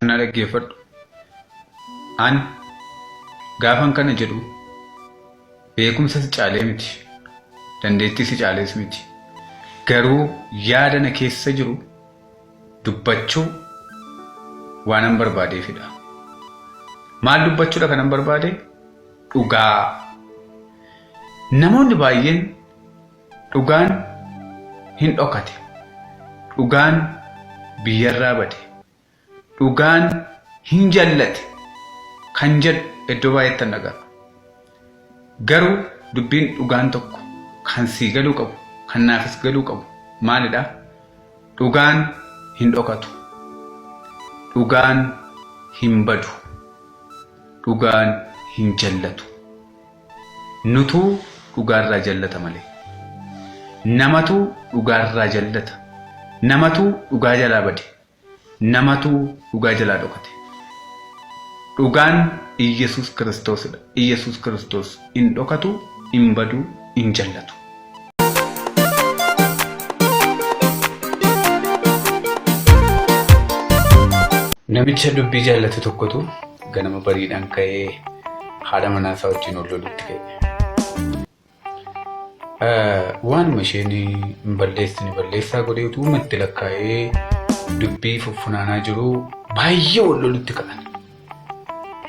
Na dhaggeeffadhu. An gaafan kana jedhu beekumsa si caalee miti. Dandeettii si caalees miti. Garuu yaada na keessa jiru dubbachuu waanan barbaadeefidha. Maal dubbachuudha kanan barbaade? Dhugaa. Namoonni baay'een dhugaan hin dhokate. Dhugaan biyyarraa bade. Dhugaan hin jallate kan jedhu iddoo baay'eettan dhaga'a. Garuu dubbiin dhugaan tokko kan sii galuu qabu, kan naafis galuu qabu maalidha? Dhugaan hin dhokatu. Dhugaan hin badu. Dhugaan hin jallatu. Nutuu dhugaarraa jallata malee. Namatu dhugaarraa jallata. Namatu dhugaa jalaa bade. Namatu dhugaa jalaa dhokate. Dhugaan Iyyasuus Kiristoosidha. Iyyasuus Kiristoos hin dhokatu, hin badu, hin jallatu. Namicha dubbii jaallatu tokkotu ganama bariidhaan ka'ee haadha manaa isaa wajjin wal lolutti ka'e. Waanuma isheen hin balleessine balleessaa godhee utuu itti lakkaa'ee dubbii fuffunaanaa jiru baay'ee wal lolutti ka'an.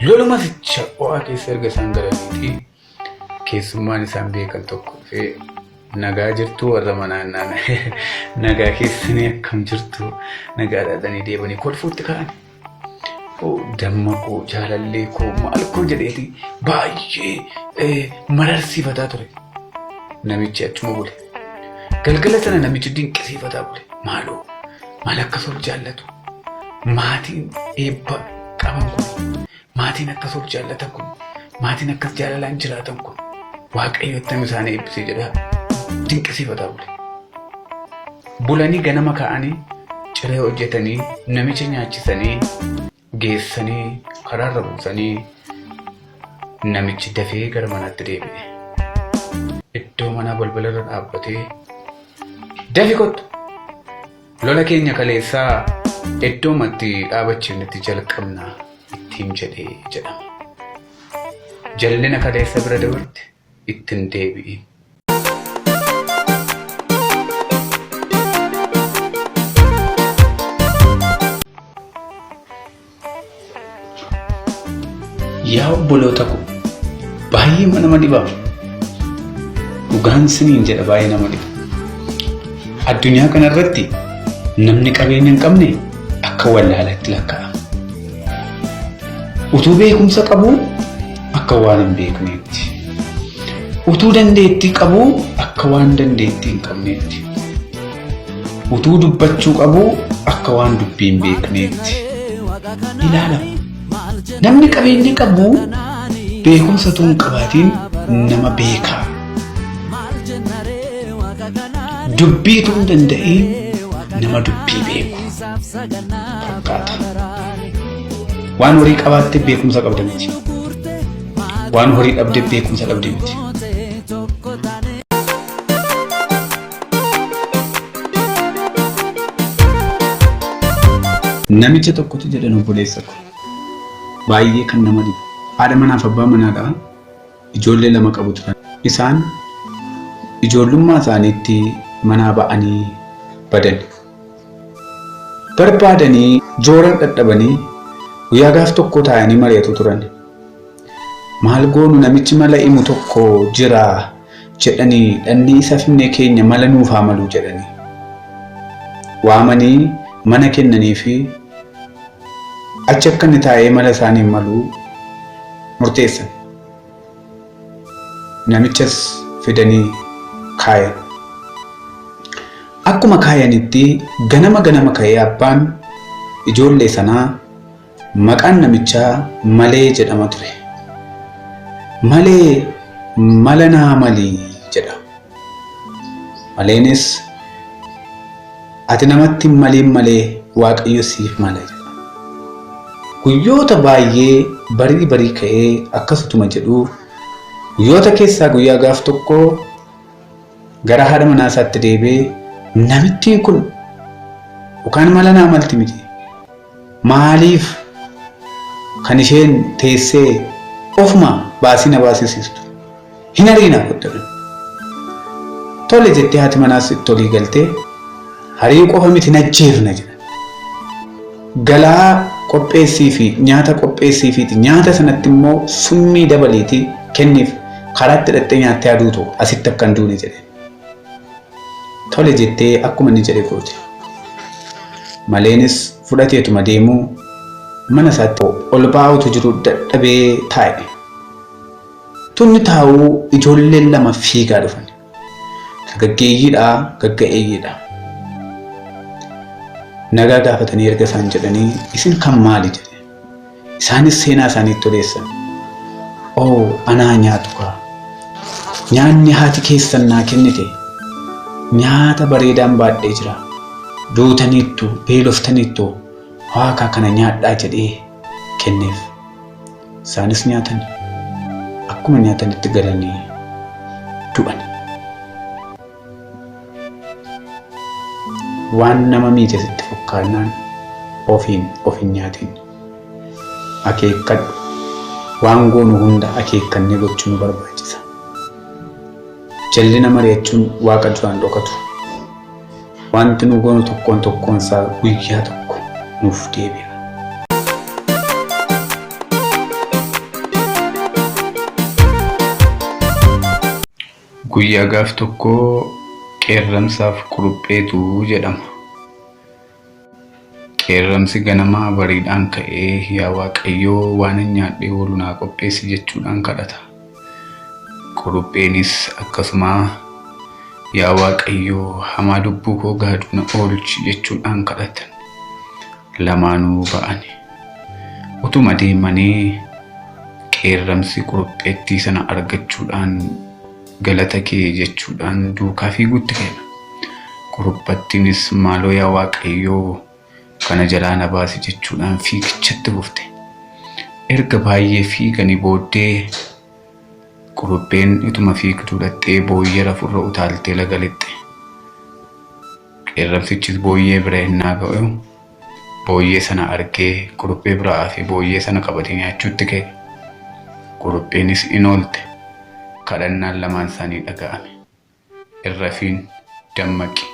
Loluma sicha ho'aa keessa erga isaan galaniiti keessummaan isaan beekan tokko dhufee nagaa jirtu warra manaa naan nagaa keessanii akkam jirtu nagaa dhaadhanii deebanii kolfuutti ka'an. Damma koo jaalallee koo maal koo jedheeti baay'ee mararsiifataa ture. Namichi achuma bule. Galgala sana namichi dinqisiifataa bule. Maaloo maal akkas ol jaallatu? Maatiin eebba qaban kun, maatiin akkas ol jaallatan kun, maatiin akkas jaalalaan jiraatan kun Waaqayyo attam isaan eebbisee jedha dinqisiifataa bule. Bulanii ganama ka'anii ciree hojjetanii namicha nyaachisanii geessanii karaarra buusanii namichi dafee gara manaatti deebi'e. Iddoo manaa balbalarra dhaabbatee dafi kottu lola keenya kaleessaa iddoomatti dhaabachiifnetti jalqabna ittiin jedhee jedhama. Jallina kaleessa bira dabarte ittiin deebi'in. Yaa obboloota ko baay'ee nama dhiba. Dhugaan siniin jedha baay'ee nama dhiba. Addunyaa kanarratti namni qabeenya hin qabne akka wallaalatti lakkaa'ama. Utuu beekumsa qabuu akka waan hin beekneetti. Utuu dandeettii qabuu akka waan dandeettii hin qabneetti. Utuu dubbachuu qabuu akka waan dubbii hin beekneetti. Ilaalama. Namni qabeenya qabu beekumsa utuu hin qabaatiin nama beekaa. Dubbii utuu hin danda'iin nama dubbii beeku fakkaata. Waan horii qabaatte beekumsa qabda miti. Waan horii dhabde beekumsa dhabde miti. Namicha tokkotu jedhan obboleessa ko. Baay'ee kan nama dhibu. Haadha manaaf abbaa manaadha. Ijoollee lama qabu turan. Isaan ijoollummaa isaaniitti manaa ba'anii badan. Barbaadanii jooran dhadhabanii guyyaa gaaf tokko taa'anii mari'atu turan. Maal goonu namichi mala himu tokko jira jedhanii dhannee isa finnee keenya mala nuuf haa malu jedhanii. Waamanii mana kennanii fi achi akka inni taa'ee mala isaaniin malu murteessan. Namichas fidanii kaayan. Akkuma kaayanitti ganama ganama ka'ee abbaan ijoollee sanaa maqaan namichaa Malee jedhama ture. Malee mala naa mali jedha. Maleenis ati namatti hin maliin malee Waaqayyo siif mala jedha. Guyyoota baay'ee barii barii ka'ee akkasutuma jedhu guyyoota keessaa guyyaa gaaf tokko gara haadha manaa isaatti deebi'ee namittiin kun yookaan mala naa malti miti. Maaliif Kan isheen teessee ofuma baasii na baasisiistu. Hin ariinaa kottu. Tole jettee haati manaas itti olii galtee harii qofa miti najjeefna jedhan. Galaa qopheessii fi nyaata qopheessii fi nyaata sanatti immoo summii dabaliitii kenniif karaatti hidhattee nyaattee aduutu asitti akka hin duune jedhe. Tole jettee akkuma inni jedhe goote. Maleenis fudhateetuma deemuu mana isaatti ol ba'aa jiru dadhabee taa'e. Tunni taa'uu ijoolleen lama fiigaa dhufan. Dargaggeeyyiidhaa gagga'eeyyiidha. Nagaa gaafatanii erga isaan jedhanii isin kan maali jedhe. Isaanis seenaa isaaniitti odeessan. Oo anaa nyaatu kaa. Nyaanni haati keessan naa kennite nyaata bareedaan baadhee jira. Duutaniittu beeloftaniittu waaqa kana nyaadhaa jedhee kenneef. Isaanis nyaatan. Akkuma nyaatanitti galanii du'an. Waan nama miite sitti fakkaannaan ofiin of hin nyaatin. Akeekkadhu. Waan goonu hunda akeekkannee gochuu nu barbaachisa. Jallina mari'achuun waaqa duraan dhokatu. Wanti nu goonu tokkoon tokkoon isaa guyyaa tokko nuuf deebi'a. Guyyaa gaaf tokkoo qeerramsaaf qurupheetu jedhama. Qeerramsi ganamaa bariidhaan ka'ee yaa Waaqayyoo waan hin nyaadhee oolu naa qopheessi jechuudhaan kadhata. Qurupheenis akkasuma yaa Waaqayyoo hamaa lubbuu koo gaadu na oolchi jechuudhaan kadhatan. Lamaanuu ba'ani. Utuma deemanii qeerramsi qurupheettii sana argachuudhaan galata kee jechuudhaan duukaa fiiguutti ka'e. Quruphattiinis maaloo yaa Waaqayyoo kana jalaa na baasi jechuudhaan fiigichatti fufte. Erga baay'ee fiiganii booddee qurupheen utuma fiigduu dhaqxee booyyee rafurra utaaltee laga lixxe. Qeerramsichis booyyee bira ennaa ga'u booyyee sana argee quruphee biraa fi booyyee sana qabatee nyaachuutti ka'e. Qurupheenis in oolte. Kadhannaan lamaan isaanii dhaga'ame. Irrafiin dammaqi.